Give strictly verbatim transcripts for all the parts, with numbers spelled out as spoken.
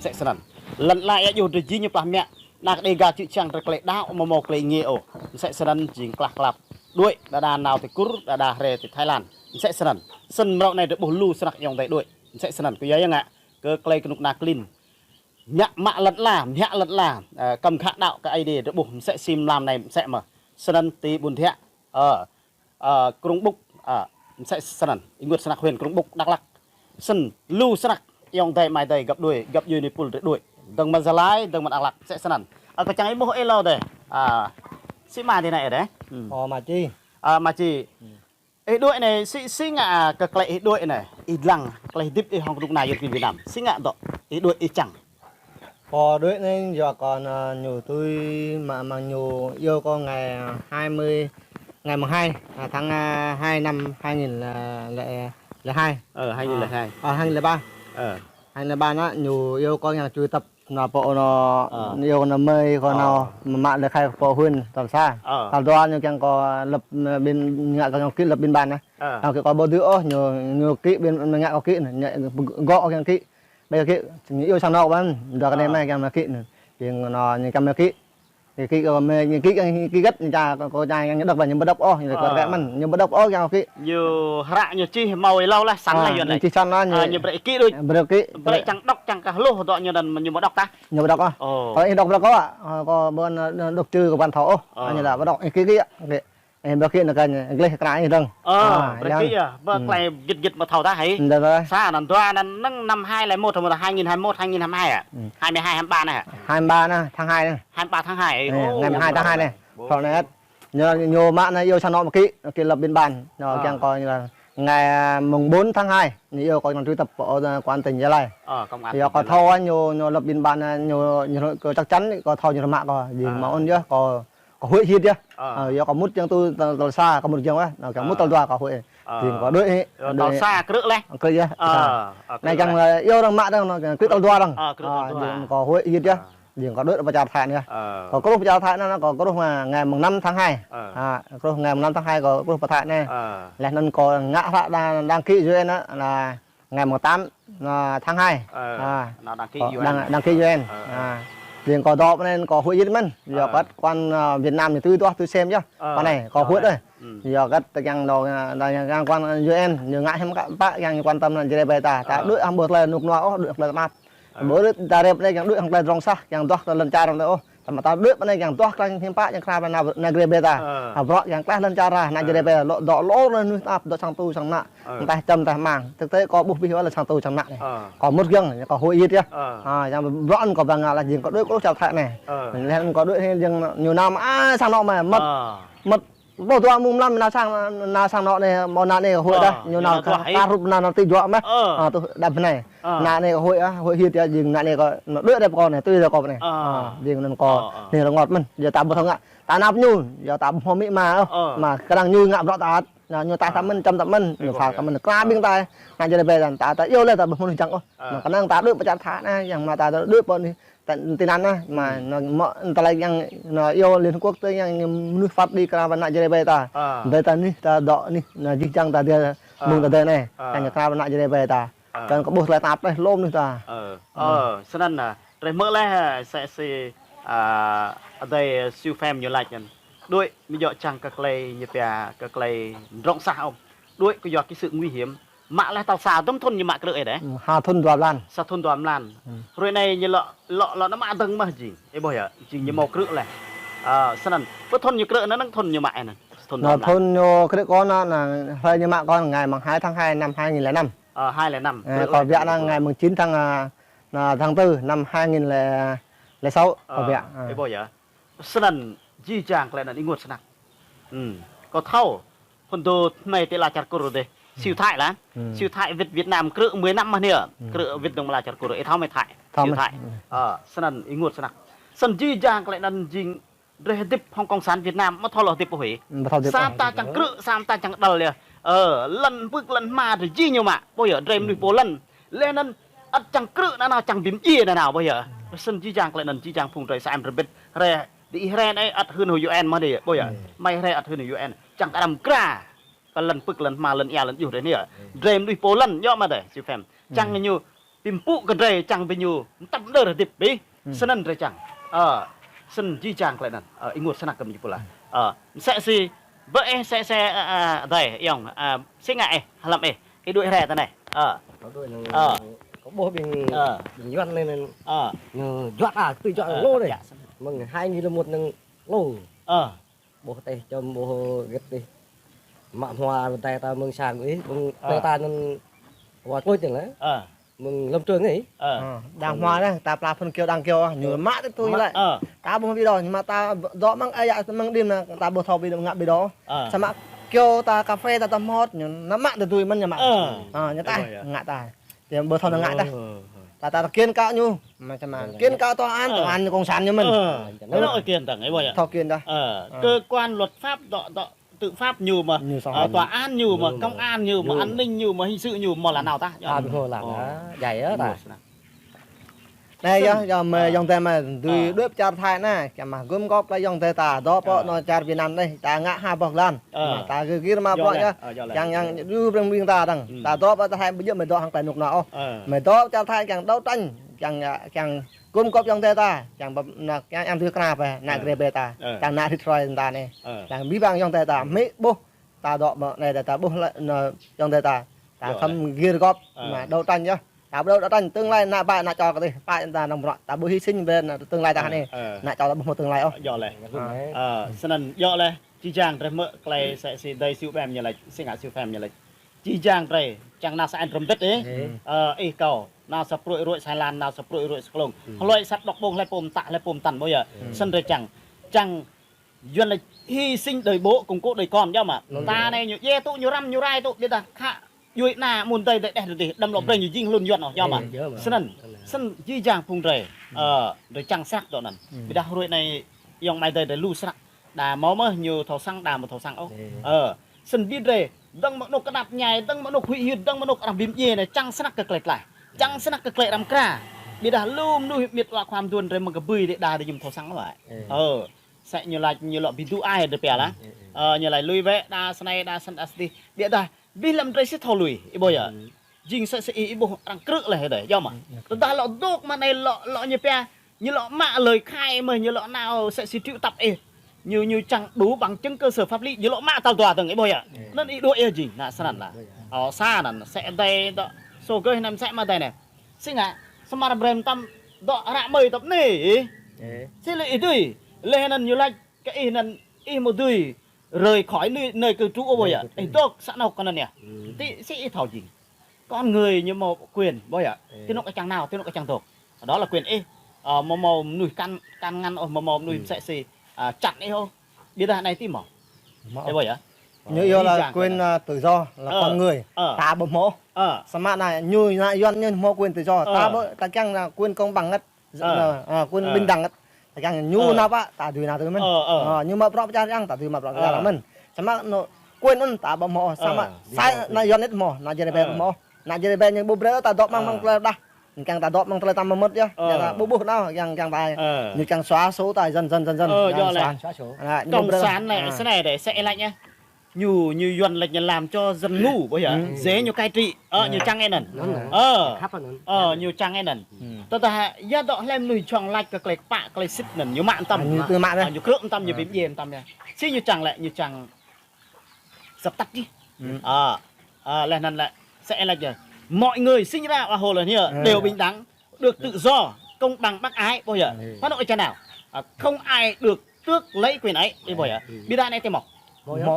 Mơsĕ snăn. Lăn ala ia djuh drơi jing ñu plah mă. Ană Đêga čư̆ čhiăng drơi klei đaŏ mơ̆ mâo klei êngiê ôh. Mơsĕ snăn jing klah klap. Đuaĭ đa đa nao ti Kur, đa đa hrĕ ti Thái Lan. Mơsĕ snăn. Snăn mrâo anai drơi ƀuh lu snăk ayŏng adơi đuaĭ. Mơsĕ snăn. Kơ yua ngă. Kơ klei kơnuk kơna klin. Mă mă lăn ala, mă lăn ala. Ơ, kăm khă đaŏ kơ Aê Diê drơi ƀuh mơsĕ si mlam anai mơsĕ mơh. Snăn ti ƀuôn Thiă. Ơ, ơ, Krông Bŭk, ơ, mơsĕ snăn, ênguôt snăk huyện Krông Bŭk, Đắk Lắk. Snăn, lu snăk, ayŏng adơi amai adơi găp đuaĭ, găp djuai ni pul drơi đuaĭ. Dơ̆ng mơ̆ng Gia Lai, dơ̆ng mơ̆ng Đắk Lắk, mơsĕ snăn. Ơ, kơ čang ih ƀuh ih lâo dih. Ơ, si ama dih anai dih. Hmm. Ơ, ama Čĭ. Ơ, ama Čĭ. Hmm. Ih đuaĭ anai, si, si ngă kơ klei ih đuaĭ anai. Ih dlăng, klei hơdip ih hŏng kơnuk kơna Yuăn klin Việt Nam. Si ngă dŏ, ih đuaĭ ih čang. Kâo đuaĭ anai yua kơ ană ñu tui mă mă ñu iâu kâo ngày hai mươi, ngày mùng hai, à, tháng, à, hai năm hai nghìn lẻ, lẻ hai. Ờ, hai nghìn lẻ hai. À, à, hai nghìn lẻ ba. Ờ. Hai nghìn lẻ ba ană ñu iâu kâo kiăng tui tăp ană pô ană, ờ, iâu kâo ană mơi kâo ană, ờ, mă mă lĕ khai pô huyện Tơl Sa. Ờ. Tal dua ñu kiăng kâo lăp, à, biên, ngă kơ ñu ký lập biên bản anai. Ờ. Ñu ký kâo ƀu dưi ôh, ñu, ñu ký biên, ngă kâo ký anai, ñu gŏ kiăng ký. Ƀai ký, ñu iâu sang anŏ ƀăn, dua kơ anai, à, mơi kiăng mơi ký anai. Kiăng ană ñu kiăng mơi ký. Ñu ký kơ mơi, ñu ký kiăng ký gĕt, ñu ča, kâo, kâo ča ñu đŏk ƀăn, ñu ƀu đŏk ôh, ñu kơ, à, rĕ mơ̆n, ñu ƀu đŏk ôh kiăng ký. Ñu hră ñu čih hmâo ih lâo laih, săn, à, laih Yuăn ñu laih. Čih săn laih, ñu, à, ñu brơi ký đôč. Brơi ký, brơi, brơi čang đŏk čang kơ hluh dŏ ñu anŭn ñu ƀu đŏk tah. Ñu ƀu đŏk ôh. Ơ. Kâo ih đŏk brơi kâo ah. Ơ, kâo ƀu, ơ, đŏk čư kâo ƀăn thâo ôh. Ơ. Ñu laĭ ƀu đŏk, ih ký ký ah. Ơ, brơi ký anai kơ ñu, gleh kra ih dơ̆ng. Ơ, ơ, brơi ký ah, ƀơi, hmm, klei git git mơ̆ thâo tah hĭ. Dơ̆ng, dơ̆ng. Sa anăn dua anăn năng năm hai lẻ một, hai nghìn hai mươi mốt, hai nghìn hai mươi hai à? Hmm. Hai mươi hai, hai mươi ba anai hă? Hai mươi ba anai, tháng hai anai. Hai mươi ba tháng hai. Ơ, ngày mùng hai tháng hai anai. Ơ. Thâo anai. Ñu, ñu mă anai iâu sang anŏ mơi ký, ký lập biên bản. Ñu, ơ, kiăng kâo ñu laĭ ngày, à, mùng bốn tháng hai, ñu iâu kâo kiăng tui tăp pô, ơ, công an tỉnh Gia Lai. Ơ, công an tỉnh Gia Lai. Yua kâo thâo ah, ñu, ñu lập biên bản, à, ñu, ñu kơ chắc chắn, kâo thâo ñu mă kâo. Jing, ơ, mă ôn yơh, kâo kâo huĭ hĭt yơh. Ơ. Ơ, yua kâo mŭt kiăng tui tal, tal sa, kâo mŭt kiăng wơ̆t. Anai, kiăng mŭt, ơ, tal dua kâo huĭ. Ơ. Jing kâo đuaĭ hĭ. Ơ, đuaĭ tal hĭ. Sa krư̆ laih. Krư̆ yơh. Ơ, sa. Ơ, krư̆ laih. Anai kiăng, ơ, iâu arăng mă dơ̆ng anai, kiăng krư̆ tal dua dơ̆ng. Ơ, krư̆ tal dua. Ơ, jing kâo huĭ hĭt yơh. Ơ. Jing kâo đuaĭ pơ čar Thái anai. Ơ. Kâo kơruh pơ čar Thái anai, kâo kơruh mă ngày mùng năm tháng hai. Ơ. À, kơruh ngày mùng năm tháng hai kâo kơruh pơ Thái anai. Ơ. Laih anŭn kâo ngă hră đăng, đăng ký U N anai, là ngày mùng tám, à, tháng hai. Ờ, à, nó đăng ký, có U N đăng, đăng ký U N. Ờ, ờ. À, jing kâo dŏ pơ anai kâo huĭ hĭt mơ̆n. Yua, ờ, kơ quan, à, Việt Nam ñu tui duah tui sem yơh. Ờ, pơ anai kâo huĭ đơi. Ơ. Yua kơ tơkeng dŏ, à, đang, đang quan U N ñu ngă hiam kơ pă kiăng ñu quan tâm ană Jrai ƀai ta. Ta, ờ, đuaĭ hăng ƀu tơlơi rơnŭk rơnua ôh, đuaĭ hăng tơlơi tơnap. Ơ. Ƀu đuaĭ ta rĕp anai kiăng đuaĭ hăng tơlơi rơ̆ng sah, kiăng duah tơlơi lŏn čar anai ôh. Tơma ta đuaĭ pơ anai kiăng duah kơ hiam pă, kiăng krao ană, ană Jrai ƀai ta. Ơ. Hă bruă kiăng klaih lŏn čar, ană Jrai ƀai, lŏ dŏ lŏ anai mơnuih tơnap, dŏ sang tu sang ană. Ơ. Tơdah čăm tơdah mang. Thực tế kâo ƀuh pih wơ̆t lĕ sang tu sang ană anai. Ơ. Kâo mŭt giŏng, kâo huĭ hĭt yơh. Ơ. Hă, yang bruă anŭn kâo ƀơ̆ng ngă laih jing kâo đuaĭ kâo lŏ čar Thái anai. Ơ. Laih anŭn kâo đuaĭ hĭ jing ñu nao mă, à, sang anŏ mă, mŭt. Ơ. Ƀu dua mơ̆ng mlam nao sang, nao sang anŏ anai, mơ̆ng ană anai kâo huĭ dah. Ñu nao kơ rup ană anai ti juă mơ̆n. Ơ. Hă, tui đăm anai. Ơ. Ană anai kâo huĭ ah, huĭ hĭt yơh, jing ană anai kâo, ană đuaĭ rĕp kâo anai, tui dah kâo anai. Ơ. Hă, jing anŭn kâo, ơ, ơ, anai rơngot mơ̆n, yua ta ƀu thâo ngă. Ta nao pơ ñu, yua ta ƀu hmâo amĭ ama ôh. Ơ. Mă kơnang ñu ngă bruă ta ăt. Anai ñu taih ta mơ̆n, čăm ta mơ̆n, ñu phao ta mơ̆n, kơnang ƀing ta, ană Jrai ƀai ta, ta, ta iâu laih ta ƀu hmâo anih jang ôh. Ơ. Mă kơnang ta đuaĭ pơ čar Thái anai, yang mă ta đuaĭ pơ anai, ta, tơnăn anai, mă, anai, mă, ta laĭ yang, anai, iâu Liên Hợp Quốc tơ yang, yang mơnuih phat kơđi krao ană Jrai ƀai ta. Ơ. Ƀai ta anih, ta dŏ anih, anai, jih jang ta dêh, ơ, mơ̆ng ta dêh anai, ơ, yang krao ană Jrai ƀai ta. Ơ. Kiăng kơ ƀuh tơlơi tơnap laih lŏm anih ta. Ơ. Ơ. Ơ, snăn ah. Drei hmư̆ laih, ah, mơsĕ si, ah, adơi Siu Pham ñu laĭ anŭn. Đuaĭ, mơ̆ djơ̆ čang kơ klei ñu pia, kơ klei rŏng sah ôh. Đuaĭ kơ yua kơ sự nguy hiểm. Mă laih tal sa dŭm thŭn ñu mă krư̆ ih deh. Ơ, ha thŭn dua blan. Sa thŭn dua blan. Ơ. Hrơi anai ñu lŏ, lŏ, lŏ nao mă dơ̆ng mơ̆ jing. Ih ƀuh yơh, jing ñu hmâo krư̆ laih. Ơ, snăn. Pơ thŭn ñu krư̆ anŭn, năng thŭn ñu mă anŭn. Thŭn dua blan. Thŭn ñu krư̆ kâo anŭn, anŭn, hrơi ñu mă kâo ngày mùng hai tháng hai năm hai nghìn lẻ năm. Ơ, hai lẻ năm. Ơ, krư̆ laih. Kâo biă anŭn ngày mùng chín tháng, à, anŭn tháng tư năm hai nghìn lẻ sáu, kâo biă. Ơ, ih ƀuh yơh. Snăn jih jang klei anŭn ih ênguôt snăk. Ơ. Kâo thâo, phŭn dô tơmơi ti ala čar Kur dih. Ơ. Siu Thái lah. Ơ. Siu Thái wĭt Việt Nam krư̆ mười năm mơ̆n yơh. Ơ. Krư̆ wĭt dơ̆ng ala čar Kur. Ih thâo mơ̆ Thái? Thâo mơ̆n. Siu Thái. Ơ, snăn ênguôt snăk. Snăn jih jang klei anŭn jing drei hơdip hŏng cộng sản Việt Nam, ƀu thâo lŏ hơdip ôh hĭ. Ƀu thâo hơdip ôh. Sa mta čang krư̆, sa mta čang đăl yơh. Ơ, lŏn pưk lŏn hma drei jing ñu mă. Ƀuh yơh, drei mơnuih pô lŏn. Laih anŭn ăt čang krư̆ nanao, čang bi mdjiê nanao, ƀuh yơh. Snăn jih jang klei anŭn, jih jang phung drei sa em rơbit. Hrĕ, ti ih hrĕ anai ăt hưn hô U N mơ̆ dih, ƀuh yơh. Ơ. Mơi hrĕ ăt hưn hô U N. Čang kơ arăng mkra kơ lŏn pưk lŏn hma, lŏn ia lŏn djuh drei anai yơh. Ơ. Drei mơnuih pô lŏn, yơh mơ̆ dih, Siu Pham. Ơ. Čang ñu ƀing pŭ kơ drơi čang ƀing ñu, tăm đơr hơdip ƀing, snăn drơi čang. Ơ, snăn jih jang tơlơi anăn. Ơ, ih ngă snăk kơ ƀing ñu pô lah. Ơ, msĕ si, ƀơi ih msĕ si, ơ, ơ, adơi, ayŏng, ơ, si ngă ih, hlăm ih, ih đuaĭ rai tơ anai. Ơ. Kâo đuaĭ anŭn, ơ, kâo ƀuh ƀing, ơ, ƀing Yuan anai anŭn. Ơ. Ñu juăt ah, tui juăt lô anai. Mơ̆ng hai nghìn lẻ một anŭn lô. Ơ. Ƀuh tĕh čom ƀuh gĕt tĕh. Mă hmua rơdai ta mơ̆ng sang ih, mơ̆ng tơi ta anŭn wa klui tĕng lah. Ơ. Mơ̆ng Lâm Trường ih. Ơ. Ơ, đang hmua anai, ta pla phun kơyâo đang kơyâo, ñu mă tĕh tui lĕ. Ơ. Ta ƀuh ƀiă đôč, ñu mă ta dŏ mơ̆ng ơi yă mơ̆ng đim anai, ta ƀuh thâo ƀiă đôč ngă ƀiă đôč. Ơ. Samơ̆ kơyâo ta cà phê ta tơhmut, ñu mă tĕh tui mơ̆n ñu mă. Ơ. Ơ, ñu ta ngă ta. Tơdah ƀu thâo nao ngă tah. Ơ, ơ. Ta, ta kiên kơ ñu. Mă čăm mă. Kiên kơ tòa án, tòa án ñu cộng sản ñu mơ̆n. Ơ. Ơ. Thâo kiên tah, ih ƀuh yơh. Thâo kiên tah. Ơ, ơ. Cơ quan luật pháp, tòa, tòa, tư pháp ñu mơ̆n. Ñu soh. Ơ, tòa án ñu mơ̆n, công an ñu mơ̆n, an ninh ñu mơ̆n, hình sự ñu mơ̆n, lŏn nao tah. Ơ, ƀu thâo lŏn. Ơ. Djai yơh ta. Anai yơh, yơh mơ̆, ơ, ayŏng adơi mơ̆, dưi, ơ, đuaĭ pơ čar Thái anai, kiăng mă gum gŏp tơlơi ayŏng adơi ta, dŏ pơ, ơ, anŏ čar Việt Nam anai, ta ngă ha boh jơlan. Ơ. Mă ta gir gir mă bruă yơh. Ơ, yơh lĕ. Kiăng, kiăng, yơh, yu breng ƀing ta dơ̆ng. Ta dŏ pơ Thái ƀu djơ̆ mơ̆ dŏ hăng tơlơi rơnŭk rơnua ôh. Ơ. Mơ̆ dŏ pơ čar Thái kiăng đấu tranh, kiăng, kiăng gum gŏp ayŏng adơi ta, kiăng ƀă, anai, kiăng, kiăng dưi krăp, anai, ơ, gre ƀe ta, ơ, kiăng anai rit roi ta anai. Ơ. Kiăng ƀing ayŏng adơi ta, mơ̆ ƀuh, ta dŏ mơ̆ anai ta ƀuh lĕ, anai, ayŏng adơi ta. Ta khŏm gir gŏp, ơ, mă đấu tranh yơh. Ta ƀu đấu tranh, tương lai ană ƀă ană čô kơ tih, pă ta nong bruă, ta ƀu hy sinh ƀơi ană tương lai ta anai. Ơ. Ană čô ta ƀu hmâo tương lai ôh. Yơh lĕ. Ơ. Ơ, snăn yơh lĕ, jih jang drơi mơ̆ tơlơi msĕ si adơi Siu Pem ñu laĭ, si ngă Siu Pem ñu laĭ. Jih jang drơi, čang nao sa eng rơmbit ih. Ơ, ih kâo, nao sa pruă ruă sa lan, nao sa pruă ruă sa klông. Hlơi sat đŏk ƀông, hlơi pôm tah, hlơi pôm tăn ƀuh yơh. Snăn drơi čang, čang Yuan laĭ hy sinh đời bố, củng cố đời con, yơh mơ̆. Ta anai ñu djai tŭ, ñu răm, ñu rai tŭ, ƀiădah khă djuai ană mơ̆ng adơi adih, đăm lŏ brơi ñu jing hlŭn Yuan ôh, yơh mơ̆. Snăn, snăn jih jang phung drơi, ơ, drơi čang snăk dŏ anăn. Ƀiădah hruê anai ayŏng amai adơi drơi lu snăk. Đa hmâo mơ̆ ñu thâo săng, đa ƀu thâo săng ôh. Ơ, snăn ƀing drơi, dơ̆ng mơ̆ng anŏ kơnăp ñai, dơ̆ng mơ̆ng anŏ huĭ hyưt, dơ̆ng mơ̆ng anŏ arăng bi mdjiê anai, čang snăk kơ tơlơi tơlơi. Čang snăk kơ tơlơi răm kra. Ƀiădah lu mơnuih mĭt wa khua mduôn drơi mơ̆ng kơ ƀơi đa đa ñu thâo săng ôh. Ơ. Msĕ ñu laĭ ñu lŏ ƀing dŭ ai drơi pia lah. Ơ, ñu laĭ lui wĕ đa snei đa snăn đa sdih. Ƀiădah, ƀing lăm drơi sĭt thâo lui, ih ƀuh yơh. Jing msĕ si ih, ih ƀuh arăng krư̆ leh ih dih, yơh mơ̆. Tơdah lŏ dŏ mă anai lŏ, lŏ ñu pia, ñu lŏ mă lời khai mơ̆, ñu lŏ nao msĕ si triệu tập ih. Ñu, ñu čang đủ bằng chứng cơ sở pháp lý, ñu lŏ mă tal dua dơ̆ng, ih ƀuh yơh. Anăn ih đuaĭ yơh jing, anai snăn lah. Ơ, sa anăn, msĕ adơi dŏ, sô gơih anăn msĕ mơ̆ adơi anai. Si ngă, samơ̆ brơi mơtam dŏ ră mơi tơp anai. Si lĕ ih dưi, leh anăn ñu laĭ kơ ih anăn ih mơ̆ dưi rời khỏi nơi, nơi cư trú ôh ƀuh yơh. Ih dŏ sa anŏ kơ anăn yơh. Tĭ si ih thâo jing. Con người ñu mâo quyền ƀuh yơh. Tui anŏ kơ čang nao, tui anŏ kơ čang dŏ. Đó là quyền ih. Ơ, mâo, mâo mơnuih can, can ngăn ôh, mâo, mâo mơnuih msĕ si, ơ, chặn ih ôh. Ƀiădah anai tih mâo. Ih ƀuh yơh. Ñu yơh là quyền, ơ, tự do, là con người. Ơ. Ta ƀu hmâo. Ơ. Samơ̆ anai, ñu ană Yuan ñu hmâo quyền tự do. Ơ. Ta ƀu, ta kiăng là quyền công bằng ngăt. Ơ. Ơ, quyền bình đẳng ngăt. Ta kiăng ñu nao pă, ta dưi nao tui mơ̆n. Ơ, ơ. Ơ, ñu mă bruă pơ čar arăng, ta dưi mă bruă pơ čar arăng mơ̆n. Samơ̆ anŏ quyền anŭn ta ƀu hmâo, samơ̆ sa ană Yuan ñu hmâo, ană Jrai ƀe hmâo. Ană Jrai ƀe ñu ƀu brơi ta dŏ mơ̆ng, mơ̆ng tơlơi đah. Ñu kiăng ta dŏ mơ̆ng tơlơi tăm mơmŏt yơh. Ơ. Ñu ta ƀu ƀuh nao, kiăng, kiăng ta. Ơ. Ñu kiăng xóa sổ ta, dần dần, dần dần. Ơ, yơh lĕ. Cộng sản anai, snei dih, msĕ ih laĭ yơh. Ñu, ñu Yuan laĭ ñu làm cho dân ngu, ƀuh yơh. Dễ ñu cai trị. Ơ, ñu čang anŭn. Ơ. Ơ, ñu čang anŭn. Tơdah yơh dŏ hlăm mơnuih jhŏng laĭ kơ tơlơi kpă, tơlơi sĭt anŭn, ñu mă mơtam. Ơ, ñu krư̆ mơtam, ñu bi mdjiê mơtam yơh. Si ñu čang lĕ, ñu čang dập tắt đi. Ơ, ơ, leh anăn lĕ, msĕ ih laĭ yơh. Mọi người sinh ra, ơ, hô lĕ anai, đều bình đẳng, được tự do, công bằng, bác ái, ƀuh yơh. Phano ih čang nao. Ơ, không ai được tước lấy quyền ấy, ih ƀuh yơh. Ƀiădah anai tih mâo.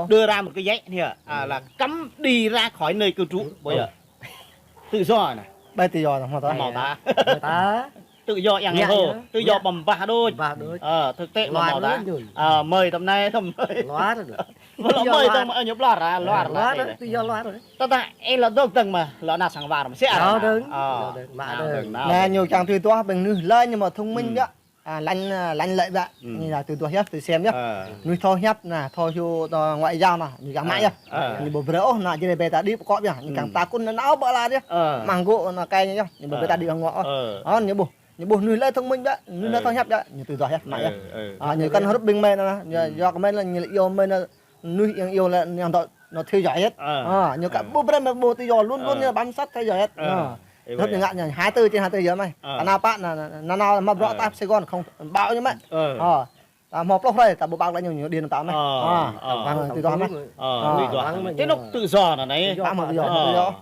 Đưa ra một cái giấy anai, ơ, là cấm đi ra khỏi nơi cư trú, ƀuh yơh. Tự do anai. Ƀai tự do anai, mâo tah. Mâo tah. Tự do yang hô, tự do ƀơ̆ng bah đôč. Ƀơ̆ng bah đôč. Ơ, thực tế mâo tah. Ơ, mơi tơm anai, tơm mơi. Mơ̆ lŏ mơi tơm, ơ, ñu ƀlŏr, ơ, lŏr, lŏr. Tự do lŏr. Tơdah ih lŏ dŏ dơ̆ng mơ̆, lŏ nao sang war mơ̆ sĭt. Lŏ dơ̆ng, lŏ dơ̆ng, mă dơ̆ng. Anai ñu kiăng tui duah ƀing mơnuih lơi ñu mâo thông minh yơh. Ơ, lanh, ơ, lanh lợi yơh. Ñu kiăng tui duah yơh, tui sem yơh. Mơnuih thâo hiăp anai, thâo hyu, thâo ngoại giao anai, ñu kiăng mă yơh. Ñu ƀu brơi ôh ană Jrai ƀe ta đĭ pơkŏ yơh. Ñu kiăng ta kŭn nao ƀơi ala yơh. Mă gŏ anai kơ ñu yơh. Ñu ƀu brơi ta đĭ hăng ngŏ ôh. Ơ, ñu ƀuh, ñu ƀuh mơnuih lơi thông minh yơh, mơnuih lơi thâo hiăp yơh, ñu tui duah yơh, mă yơh. Ơ, ñu kăn hrup ƀing mơi anai, yua kơ mơi anai, ñu lĕ iâu mơi anai, mơnuih yang iâu lĕ yang dŏ anai theo dõi yơh. Ơ, ñu kăn ƀu brơi mơi ƀu tự do, luôn luôn ñu bám sát theo dõi yơh. Ơ. Ê, hơ̆t ngă ñu hai tư trên hai tư giờ mơi. Ană pă ană, ană, ană mă bruă ta Sài Gòn không báo ñu mơi. Ơ. Ta hmâo pluh hrơi, ta ƀu báo lĕ ñu, ñu điện ta mơi. Ơ, ơ. Tui tơ̆ mơi. Ơ, tui tơ̆ mơi. Tui anŏ tự do anai. Pă hmâo tự do, tự do.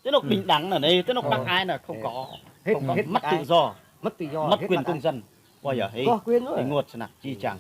Tui anŏ bình đẳng anai, tui anŏ đẳng ai anai không có. Không có. Mất tự do. Mất tự do, mất quyền công dân. Ơ, yơh, ih, ih ngôt snăk, či čang.